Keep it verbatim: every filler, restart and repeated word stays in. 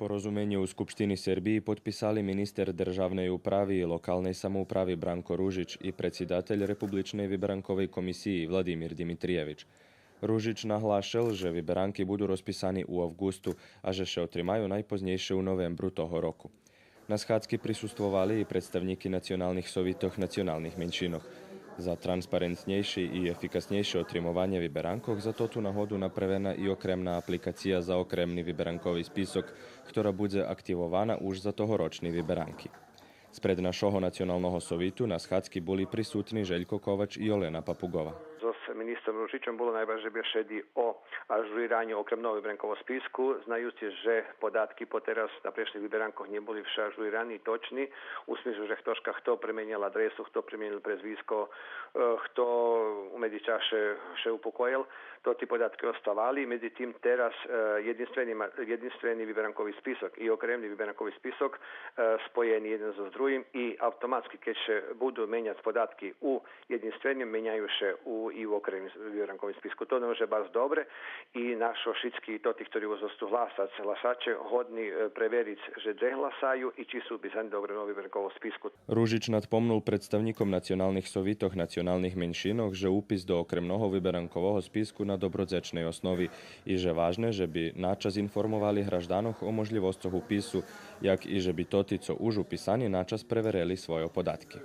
Спорозуменє у Скупштини Сербиї подписали министер державней управи и локалней самоуправи Бранко Ружич и предсидатель Републичней виберанковей комисиї Владимир Димитриєвич. Ружич наглашел же виберанки буду розписани у авґусту, а же ше отримаю найпознєйше у новембру того року. На схадзки присуствовали и представнїки националних совитох националних меншинох. За транспарентнєйше и ефикаснєйше отримованє виберанкох за тоту нагоду направена и окремна апликация за окремни виберанкови список, хтора будзе активована уж за тогорочни виберанки. Спред нашого националного совиту на схадзки були присутни Желько Ковач и Олена Папуґова. Зоз министром Ружичом було найбаржей бешеди о ажурираню окремного виберанкового списку, знаюци же податки потераз на прешних виберанкох нє були вше ажурирани, точни, у смислу же хтошка хто пременєл адресу, хто пременєл презвиско, е, хто у медзичаше ше упокоєл, тоти податки оставали. Медзитим, тераз, е, єдинствени ма-, єдинствени виберанкови список и окремни виберанкови список, е, споєни єден зоз другим и автоматски, кед ше буду меняц податки у єдинственим, меняю ше у, и у окремним виберанковим списку. То може баш добре и нашо шицки тоти хтори зосту гласац, гласаче, годни, е, превериц же дзе гласаю и чи су уписани до окремного виберанкового списку. Ружич надпомнул представнїком националних совитох националних меншинох же упис до окремного виберанкового списку на добродзечней основи и же важне же би начас информовали гражданох о можлївосцох упису, як и же би тоти цо уж уписани начас преверели свойо податки.